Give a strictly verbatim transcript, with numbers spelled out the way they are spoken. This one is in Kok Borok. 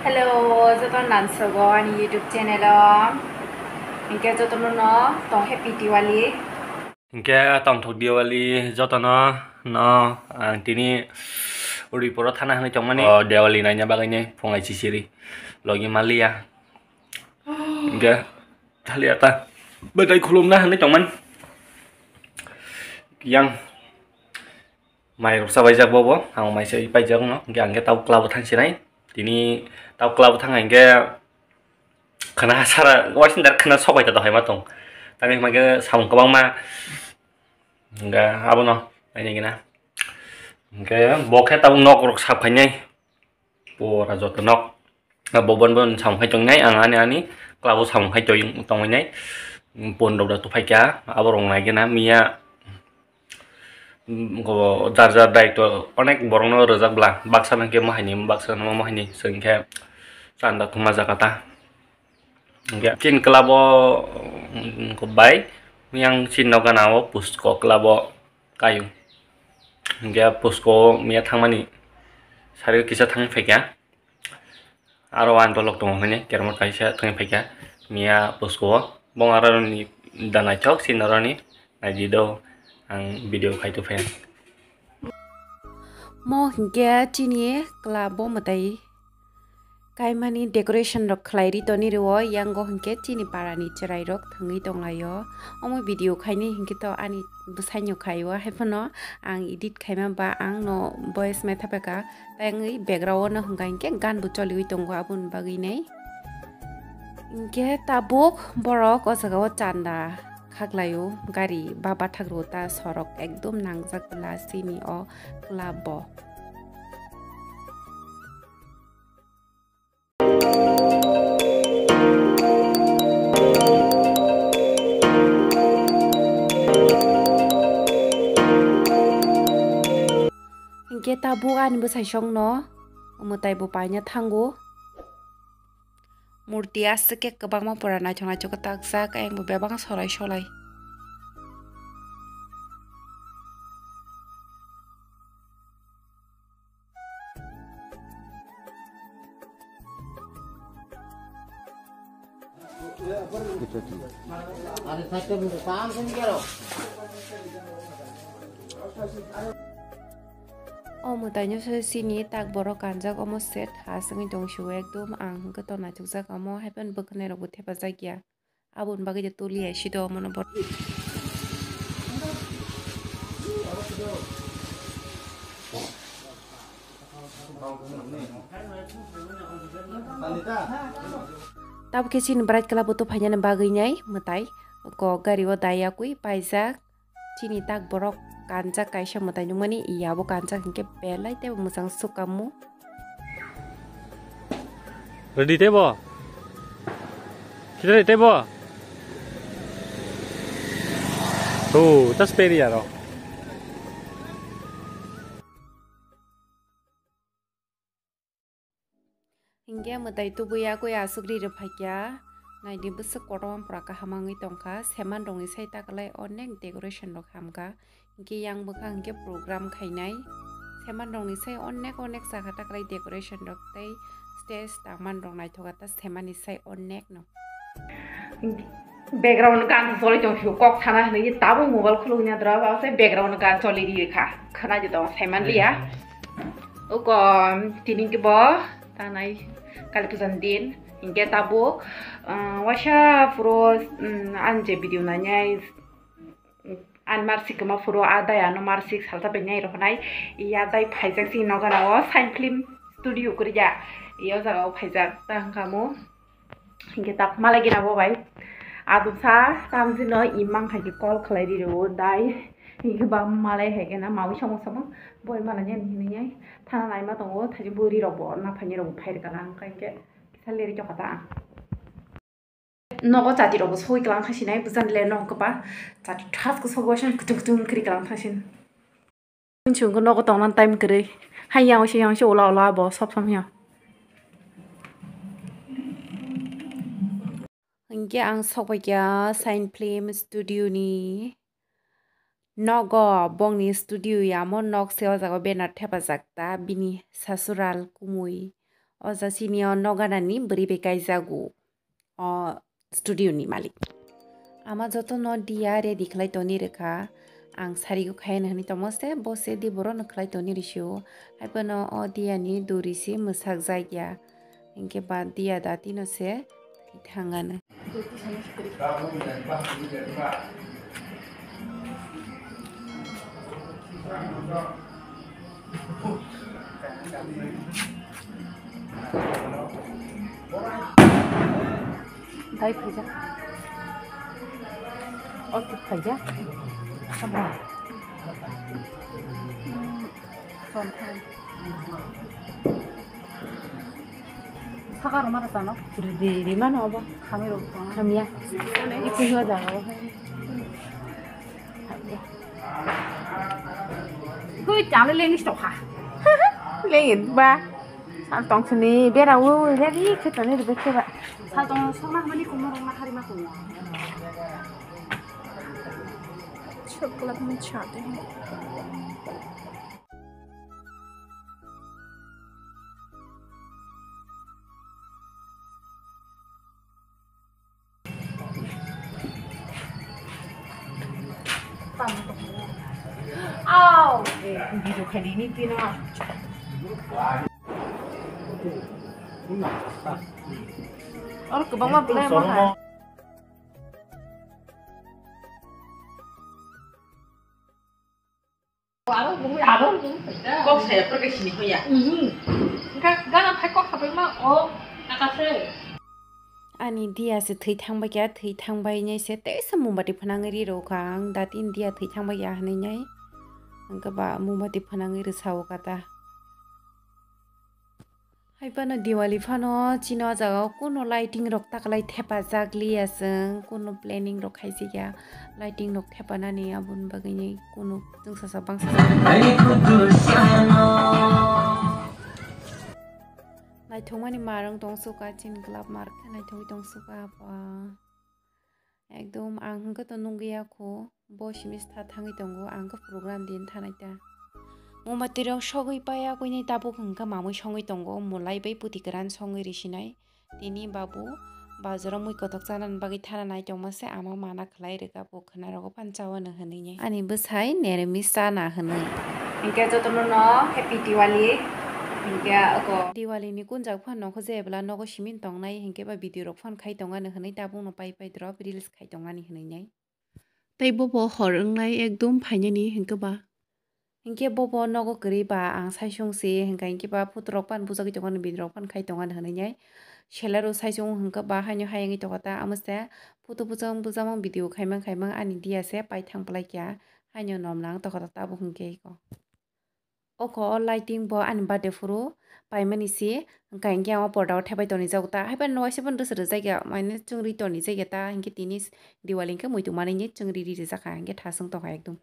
Hello, joto nansogo ani YouTube channel o. Hinkhe jotono no tong happy Diwali. Hinkhe tongthok Diwali jotono no ang tini Udaipur o thana hinwi tongmani. O Diwali naina bagwi ni phungai chisiri logi maliya. Hinkhe thaliya ta bwtai khulumna hinwi tongmani. Yang Mai rok chabaijak bobo, ang mai se paijak no, hingke ang khe tabuk club o thang sinai. Tini tabuk club o thang hingke khana sara, waising dar khana sok bai ta hai ma tong. Tani hingke samung kwbangma, hingke abono naina gina. Hingke bo khe tabuk nok rok sap khainai. Pura joto nok. Bo bon bon samung khai tongnai, ang ani ani club o samung khai tong-, tongwi nai. Pon rok da tuphai kha, abo rok nai gana miya. Go jar jar daitw onek borok no rwjak bla, baksa nang khe mohai ni, baksa no mohai ni, chwng khe chanda thuma jaga ta. Hingke chin club o, mm, bai yang chin no gana o pusko club o kaiyung. Hingke pusko miya thangmani sari kisa thang phaikha. Aro ang dolok tongo hwnwi kermo kaisa thangwi phaikha miya pusko o. Bong aro ni da naithok si noroni naidi do ang video khai tu phaikha. Mo hingke chini club o mwtai kaimani decoration rok khlai ri toni rio, yango hingke chini para ni chwrai rok thangwi tonglaio. Omo video khaini hingke to ani bwsaino khaio, haiphano ang edit khaima ba ang no voice mai thapeka, tei wngwi background o no hwnka hinkhe gan bo choliwi tongo aboni bagwi nai. Hinkhe tabuk borok o jaga o chanda khaklaio, gari ba bathak rwo ta sorok ekdom nangjak bwla chini o club o. Hinkhe tabuk ani bwsai songno mwtai bo paina thango. Murti aswk khe kwbangma pura naithok naithok khe takjak, ayang bo bebak solai solai. O mwtaino se chini tak borok kanjak, omo set ha sengwi tong sio ekdom ang hwnkhe to naithokjak, omo haiphano bwkhanai rokbo thepajak ya. Aboni bagwi de tuli ai si do omono bor. Tabuk khe chini bright club o to phainani bagwi nai mwtai kok gari o dai yakui paijak. Chini tak borok kanjak kaisa mwtai nukmani, ya bo kanjak hinkhe belai teibo mwchang swkang mu. Ready teibo? Khita ready teibo? To, tas peri aro. Hinkhe mwtai tubui yakui aswk ri rwphaikha, naidi bwswk kotorma pura kaham wngwi tongkha, seman rokni sai takwlai onek decoration rok hamkha, hinkhe yang bwkhak hinkhe program khainai, seman rokni sai onek onek chakha takwlai decoration rok tei stage tangman rok naithok kha ta semani sai onek no. Background gan choli tong phio, kok sana hinwi tabuk mobile khuluk nya dra ba se background gan choli ri kha, khwna di tong saiman liya. Uko tini ke bo tanai Kali puja ni din hinkhe tabuk, ah, waisa phuru, mm, ang je video nainai, mm, ang marsik kwma phuru a dai ano marsik salsa bai nai rohonai, ya dai phaijak chini nokara o Shine Film Studio kwrwi ya, ya o jaga o phaijak ta wngkha mo. Hinkhe tak malai gina bo bai. Adum sa tamjino imang hai khe call khlai ri rwo dai. Hinkhe ba malai hai khe na mawi samung samung boi malai ni hinwi thana naima tongo, thani bwrwi rok bo na phaini rok bo phai rwkha na, hinkhe kisa leri jokha ta ang. Nogo chati rok bo soi klang kha sinai, bwsani le nok khe ba chati thas khe sobo san kutung kutung kri klang kha sin. Chwng khe nogo tongna time kwrwi. Hai yang se yang se ula ula bo sob somya. Hinkhe ang sokbaikha Shine Film Studio ni nogo, bongni studio ya mo nok se o jaga o banner thepajak ta bini sasural kumui. O ja chini o noganani bwrwi bai kaijago o studio ni malik. Ama joto no dia ready khlai toni rwkha. Ang sarigo khaina hwnwi tongmo se, bo se di borok no khlai toni rwsio. Haiphano o dia ni duri se mwsak jak ya. Hinkhe ba dia dati no se thangano. Dai phaijak. O tu phaijak. Sabra. Saka roma rasa no. Di, di mana obo? Kami rok. Kami ya. Itu juga dah. Gui chale lengis tokha. Lengit ba. Sal tong sini bera wo ready khetani rebe kheba. Sal tong sokma mani kumno rong na hari ma kumno. Chocolate machate. Au, eh, video kali ni pina. Or kebangma belai mahal. Kok saya pergi sini ho ya. Enggak, enggak nampai kok sampai mah. Oh, nakase. Ani dia se thwi thangbai kya, thwi thangbai nai se teisa mumbati phanangwi ri rw kha ang, dati dia thwi thangbai ya hwnwi nai. Hwnkhe ba mumbati phanangwi rwsao kata. Hai phano Diwali phano chini o jaga o kuno lighting rok taklai thepajak liya chwng, kuno planning rok khaijak ya, lighting rok thepanani aboni bagwi ni kuno chwng sasa bangsa. Naithokmani marwng tong suka chini club mark khe naithogwi tong suka apa. Ekdom ang hwnkhe to nugwi ya kho, bo simi stha thangwi tongo, ang khe program din thanai ta. Mumbati rok sogwi paya kwini tabuk hwnkhe mamwi songwi tongo, mulai bai puti kwran songwi risinai. Tini babu bazaro mui kotok chanani bagwi thana nai tongma se ama mana khlai rwkha, bo khwna rogo phan chawano hwnwi nai. Ani bwsai Neremi chana hwnwi. Hinkhe jotono no Happy Diwali. Hinkhe ako Diwali ni kunjak phano nokho je ebla nogo simi tongnai hinkhe ba video rok phone khai tongano hwnwi tabuk no pai pai drop reels khai tongani hwnwi nai. Tei bobo hor wngnai ekdom phainani hinkhe ba. Hinkhe bobo nogo kwrwi ba ang saisung se hinkha hinkhe ba photo rok phano bujagwi tongmani video rok phano khai tongmani hwnwi nai. Selero saisung hinkhe ba haino hayungwi tongkha ta amo se photo bujang bujang video khaimang khaimang ani dia se paithang phlai kya haino nomlang tongkha ta tabuk hinkhe eko. Oko o lighting bo ani birthday phuru paimani se, hwnkha hinkhe ang o porda o thepai tonijak ta. Haiphano waisa phano rwsa rwjak ya, mane chwngri tonijak ya ta, hinkhe tini Diwali hinkhe muitu manwi chwngri ri rijak kha, hinkhe thasung tongkha ekdom.